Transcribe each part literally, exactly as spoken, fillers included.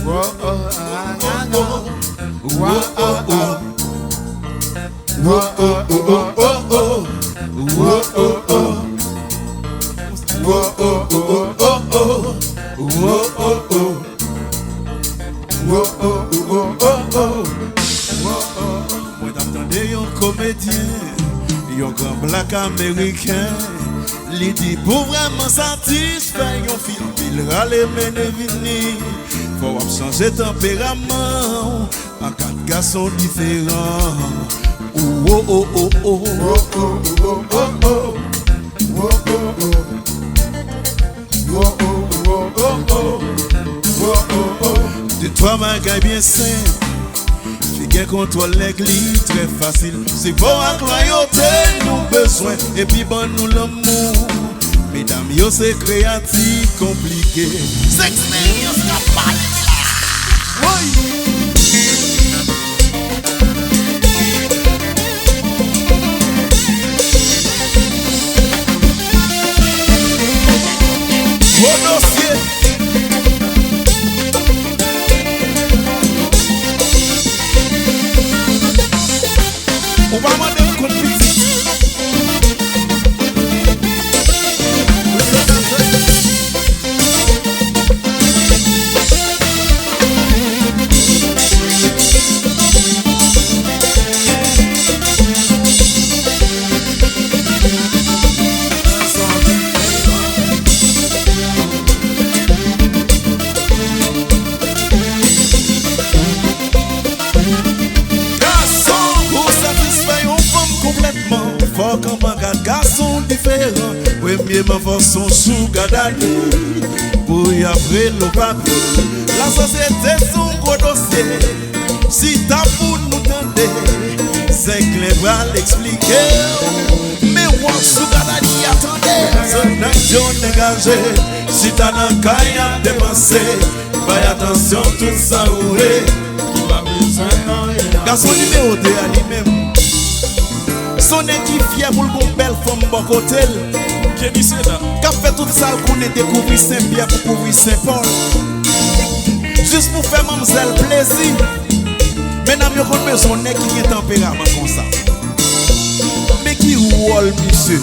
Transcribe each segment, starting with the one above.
Mwen t ap tande yon komedyen, yon gran blak ameriken. Li di pou vrèman satisfè yon fi, anpil rale mennen vini. Fò w ap chanje tanperaman w an kat gason diferan. Ou, o, o, o, o. De twa bagay byen senp. Fi gen kontwòl nèg li trè fasil. Se pa w ak lwayote nou bezwen, epi ban nou lanmou. Medam yo se kreyati konplike. Se eksperyans k ap pale la. Woy! Gwo dosye. Ou pa mande l kont pitit. Gason, pou w satisfè yon fanm konplètman, fòk anvan gad gason diferan. Premyeman, fò s on sugar daddy pou y ap rele w papi. Lasosyete s on gwo dosye. Chita pou nou tande. Zenglen pral eksplike w. Men w ap sugar daddy a tande. Zot nèg yo degaje. Chita nan kay ap depanse. Bay atansyon tout sa ou vle. Ki pa bezwen anyen. Gason nimewo de a li menm. S on nèg ki fyè pou l gon bèl fanm bò kote l. Kenny Sena. K ap fè tout sa l konnen, dekouvri Sen Pyè pou kouvri Sen Pòl. Jis pou fè manmzèl plezi. Medam yo konn bezwen yon nèg ki gen tanperaman konsa. Men ki wòl misye?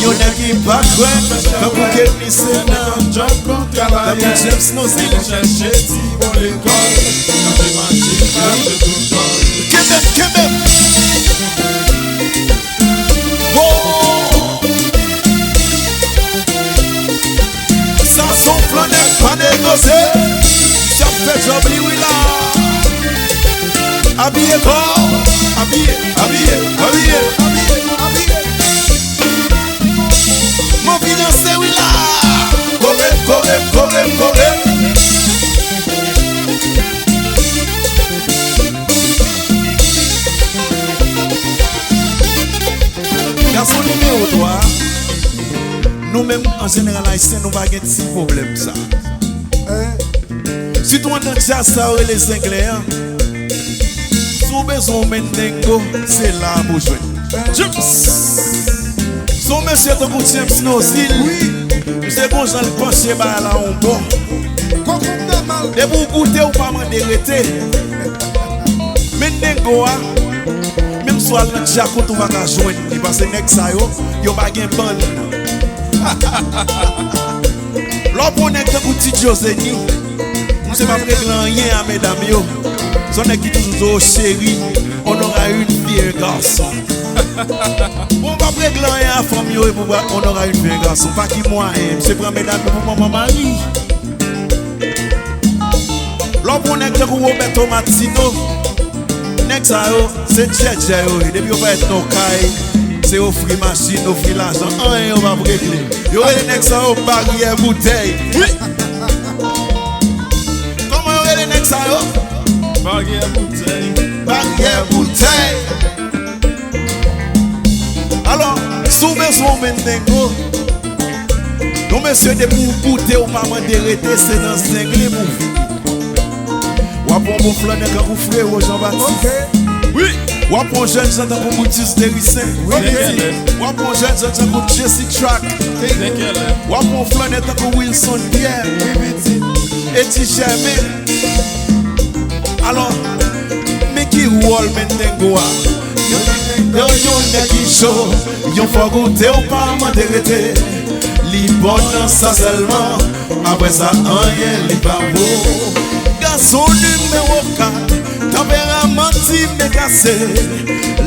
Yon nèg ki pa kwè, tankou Kenny Sena, tankou James Nozil. Kenbe m, kenbe m. Wo! Sa s on flannè pa negosye. Sa fè djòb li wi la. Abiye kò, abiye, abiye, abiye, abiye, abiye. M anvi danse wi la. Kore, kore, kore, kore. Gason nimewo twa, nou menm an jeneral ayisyen nou pa gen ti pwoblèm sa. Sitou anndan djaz sa yo rele zenglen an. Si w bezwen yon mendingo, se la pou w jwenn. James! S on mesye tankou James Nozil. Wi. Misye gon jan l panche bagay la yon bò. Depi w goute, ou pa mande rete. Mendingo a, menm si w al nan djakout ou pa ka jwenn li, paske nèg sa yo, yo pa gen bann. Lè w pran nèg tankou Ti Djo Zeni, misye p ap regle anyen a medam yo. Se yon nèg ki toujou di w, cheri, on aura une fille, un garçon. Bon, w p ap regle anyen a fanm yo epi w pa, on aura une fille, un garçon. Pa ki mwayen, misye pran medam yo pou manman mari. Lè w pran nèg tankou Roberto Martino, nèg sa yo, se djèdjè yo ye. Depi yo parèt nan w kay, se ofri machin, ofri lajan, anyen yo p ap regle. Yo rele nèg sa yo baryè boutèy. Wi! Kòman yo rele nèg sa yo? Baryè boutèy. Baryè boutèy. Alò, si w bezwen yon mendingo, yon mesye depi w goute, ou pa mande rete, se nan zenglen pou w vini. W ap pran yon bon flannè tankou Frero Jean Baptiste. Ok. Wi. W ap pran yon jèn jan tankou Brutus Dericin. Wi. W ap pran yon jèn jan tankou Jesse Track. W ap pran yon flannè tankou Wilson Pierre. Wi, pitit. Eddie Germain. Pòl Mendengwa. Yo, yon nèg ki cho, yon fwa goute ou pa mande rete. Li bon nan sa sèlman, apre sa anyen li pa vo. Gason nimewo kat, tanperaman ti men kase.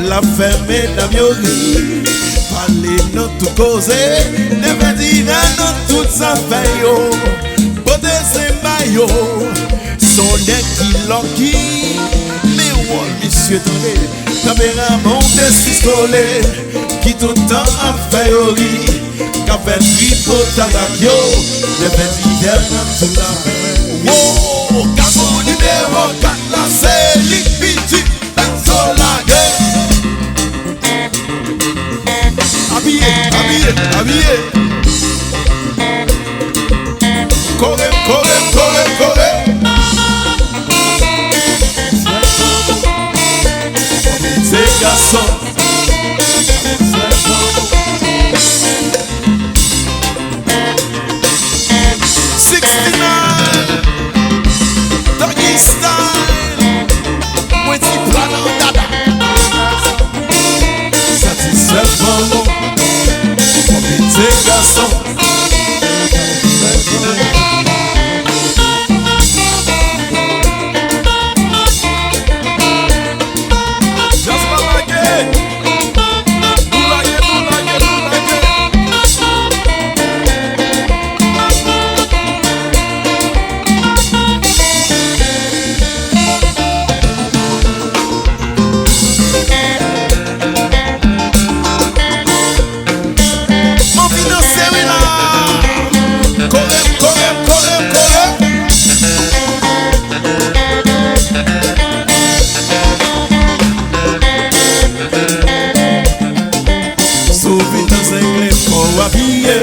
L ap fè medam yo ri, pale nan tout koze, nèfè divè nan tout zafè yo. Pote zen ba yo, s on nèg ki lucky, men wòl misye tande. Tanperaman w te sistole, ki tout tan ap fè yo ri, k ap fè tripotay ak yo, nèfè divè nan tout zafè. Wo, gason nimewo kat la, se li k piti, gason lage. Abiye, abiye, abiye. Kore, kore, kore, kore. Se gason. Sixty-nine, Doggy Style. Mwen di pla nan dada. Satisfè fanm ou, konbite gason. Just pa lage. Nou lage, nou lage, nou lage. M anvi danse wi la. Kore m, kore m, kore m, kore m. Si w vin nan zenglen fò w apiye.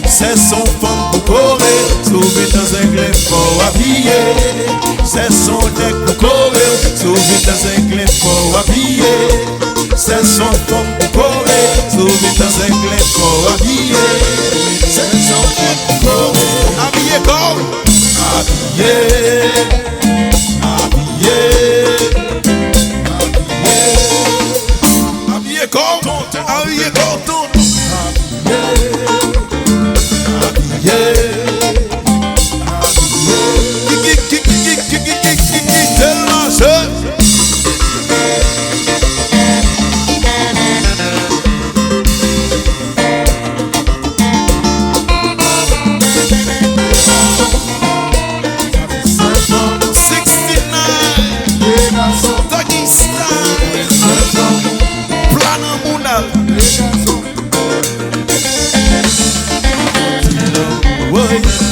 Sè s on fanm pou kore. Si w vin nan zenglen fò w apiye. Sè s on nèg pou kore. Si w vin nan zenglen fò w apiye. Sè s on fanm pou kore. Si w vin nan zenglen fò w apiye. Sè s on fanm pou kore. Apiye kò w. Apiye. Apiye. Apiye. Apiye kò w. Apiye kò w tonton. Apiye. Kite l mache. Sixty-nine, Doggy Style, pla nan mouda l. Woy.